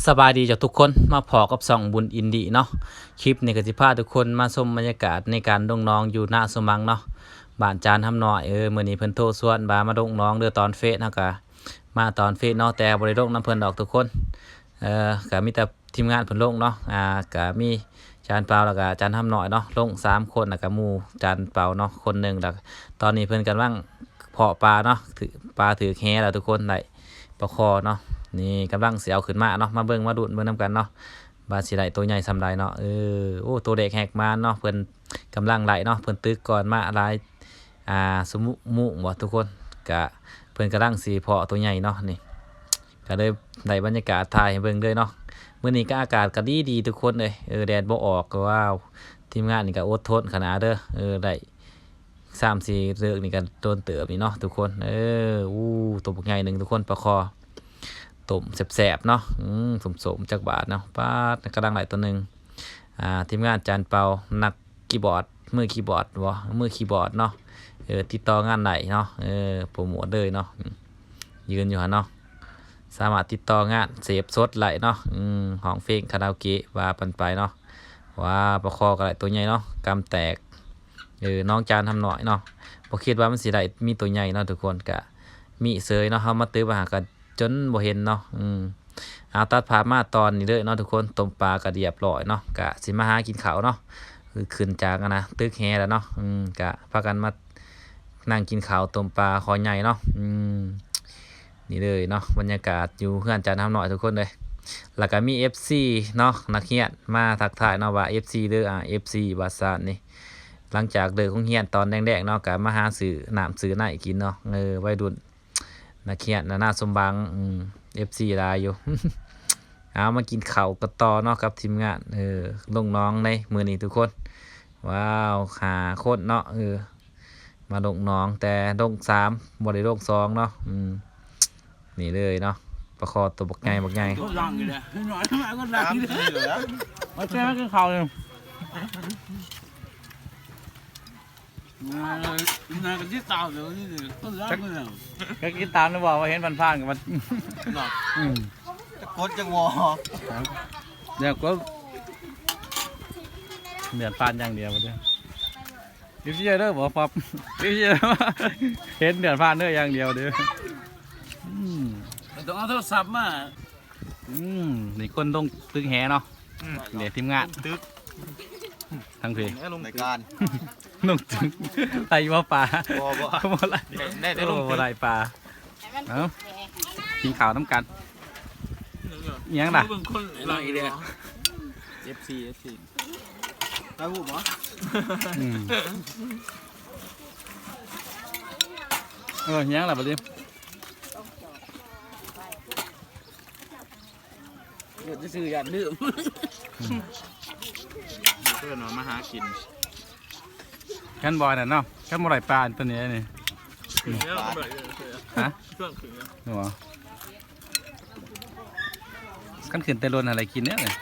ສະບາຍດີເຈົ້າທຸກຄົນ ມາພໍ້ກັບຊ່ອງບຸນອິນດີເນາະ. ຄລິບນີ້ກໍຊິພາທຸກຄົນມາຊົມບັນຍາກາດໃນການລົງໜອງຢູ່ນາສົມຫວັງເນາະ ບ້ານຈານຫຳນ້ອຍ. ເອີ ມື້ນີ້ເພິ່ນໂທຊວນວ່າມາລົງໜອງເດີ ຕອນເຟສ ເຮົາກໍມາຕອນເຟສເນາະ ແຕ່ບໍ່ໄດ້ລົງນຳເພິ່ນດອກທຸກຄົນ. ເອີ ກໍມີແຕ່ທີມງານເພິ່ນລົງເນາະ ອ່າ ກໍມີຈານເປົາ ແລ້ວກໍຈານຫຳນ້ອຍເນາະ ລົງສາມຄົນ ແລ້ວກໍໝູ່ຈານເປົາເນາະ ຄົນໜຶ່ງ. ແລ້ວຕອນນີ້ເພິ່ນກຳລັງເພາະປາເນາະ ຖື ປາຖືກແຫແລ້ວທຸກຄົນ ໄດ້ ປາຄໍ່ເນາະ. ນີ້ກຳລັງຊິເອົາຂຶ້ນມາເນາະ ມາເບິ່ງມາລຸ້ນເບິ່ງນຳກັນເນາະ ວ່າຊິໄດ້ໂຕໃຫຍ່ສ່ຳໃດເນາະ. ເອີ ໂອ້ ໂຕແດກແຮກມາເນາະ ເພິ່ນກຳລັງໄລ່ເນາະ ເພິ່ນຕຶກກ່ອນມາຫຼາຍ ອ່າ ຊົ່ວໂມງບໍ່ທຸກຄົນ ກະເພິ່ນກຳລັງຊິເພາະໂຕໃຫຍ່ເນາະ. ນີ້ກະເລີຍໄດ້ບັນຍາກາດຖ່າຍໃຫ້ເບິ່ງເລີຍເນາະ. ມື້ນີ້ກະອາກາດກະດີໆທຸກຄົນເອີຍ ເອີ ແດດບໍ່ອອກ ກໍວ່າທີມງານນີ້ກະອົດທົນຂະໜາດເດີ ເອີ ໄດ້ ສາມສີ່ເລີກນີ້ກໍໂດນເຕີບນີ້ເນາະທຸກຄົນ. ເອີ ອູ້ ຕົວບັກໃຫຍ່ໜຶ່ງທຸກຄົນ ປາຄໍ່ຕົ້ມແຊບໆເນາະ. ອື ສົ້ມໆຈັກບາດເນາະ ປາດ ກຳລັງໄດ້ຕົວໜຶ່ງ. ອ່າ ທີມງານຈານເປົາ ນັກຄີບອດ ມືຄີບອດບໍ ມືຄີບອດເນາະ ເອີ ຕິດຕໍ່ງານໄດ້ເນາະ ເອີ ໂປຣໂມດເລີຍເນາະ ອື ຢືນຢູ່ຫັ້ນເນາະ ສາມາດຕິດຕໍ່ງານເສບສົດໄດ້ເນາະ. ອື ຮ້ອງເພງຄາຣາໂອເກະວ່າກັນໄປເນາະ. ວ້າ ປາຄໍ່ກໍໄດ້ຕົວໃຫຍ່ເນາະ ກຳແຕກ ເອີ ໜອງຈານຫຳນ້ອຍເນາະ ບໍ່ຄິດວ່າມັນຊິໄດ້ມີຕົວໃຫຍ່ເນາະທຸກຄົນ ກະມີເສີຍເນາະ ເຮົາມາຕຶບຫາກະຈົນບໍ່ເຫັນເນາະ. ອື ເອົາ ຕັດພາບມາຕອນນີ້ເລີຍເນາະທຸກຄົນ ຕົ້ມປາກະລຽບຮ້ອຍເນາະ ກະຊິມາຫາກິນເຂົ້າເນາະ ຄືຂຶ້ນຈາກ ອັນນະ ຕຶກແຫແລ້ວເນາະ. ອື ກະພາກັນມານັ່ງກິນເຂົ້າ ຕົ້ມປາຄໍ່ໃຫຍ່ເນາະ. ອື ນີ້ເລີຍເນາະ ບັນຍາກາດຢູ່ເຮືອນຈານຫຳນ້ອຍທຸກຄົນເລີຍ. ແລ້ວກໍມີເອັຟຊີເນາະ ນັກຮຽນມາທັກທາຍເນາະ ວ່າເອັຟຊີເດີ ອ່າ ເອັຟຊີ ວ່າຊັ້ນນີ້. ຫຼັງຈາກເລີກໂຮງຮຽນຕອນແລງໆເນາະ ກໍມາຫາຊື້ນ້ຳຊື້ໃນກິນເນາະ ເອີ ໄວລຸ້ນນັກຮຽນນາສົມຫວັງ. ອື ເອັຟຊີຫຼາຍຢູ່ ເອົາ ມາກິນເຂົ້າກັນຕໍ່ເນາະກັບທີມງານ ເອີ ລົງໜອງໃນມື້ນີ້ທຸກຄົນ. ວ້າວ ຫ້າຄົນເນາະ ເອີ ມາລົງໜອງ ແຕ່ລົງສາມ ບໍ່ໄດ້ລົງສອງເນາະ. ອື ນີ້ເລີຍເນາະ ປາຄໍ່ຕົວບັກໃຫຍ່ ບັກໃຫຍ່ ກໍດັງຢູ່ເດ້ ນ້ອຍມາກໍດັງຢູ່ເດ້. ມາເຊີນມາກິນເຂົ້າເລີຍ ມາ ມາກໍຕິດຕາມເລີຍນີ້ ກໍດັງຢູ່ເດ້. ກໍຕິດຕາມແລ້ວບໍ່ ວ່າເຫັນຜ່ານໆກໍວ່າ ເນາະ ອື ຈັກກົດຈັກວໍ ແລ້ວກໍເດືອນຜ່ານຢ່າງດຽວເດີ. ເອັຟຊີເດີບໍ່ປັບ ເອັຟຊີ ເຫັນເດືອນຜ່ານເດີຢ່າງດຽວເດີ. ອື ມັນຕ້ອງເອົາໂທລະສັບມາ. ອື ນີ້ຄົນລົງຕຶກແຫເນາະ ອື ນີ້ທີມງານຕຶກ ທາງເພ ລາຍການ ລົງຕຶກ ໄດ້ບໍ່ປາ? ບໍ່ ບໍ່ ບໍ່ໄດ້ ໄດ້ ໄດ້ລົງຕຶກ ບໍ່ໄດ້ປາ. ເອົ້າ ກິນເຂົ້ານຳກັນ. ອີຫຍັງລະ? ເບິ່ງຄົນຫຼາຍເດ້ ເອັຟຊີ ເອັຟຊີ ຖ່າຍຮູບບໍ່? ອືມ ເອີ ອີຫຍັງລະບັດນີ້? ເອີ້ນຊື່ໆ ຢ້ານລືມ ອືມ ເພິ່ນວ່າມາຫາກິນ. ຄັນບໍ່ອັນນັ້ນເນາະ ຄັນບໍ່ໄດ້ປາຕົວນີ້ນີ້ ຂຶ້ນແລ້ວ ຮະ? ຊ່ວງຂຶ້ນແລ້ວ ບໍ່ ຄັນຂຶ້ນແຕ່ລົດຫັ້ນໄດ້ກິນແລ້ວນີ້.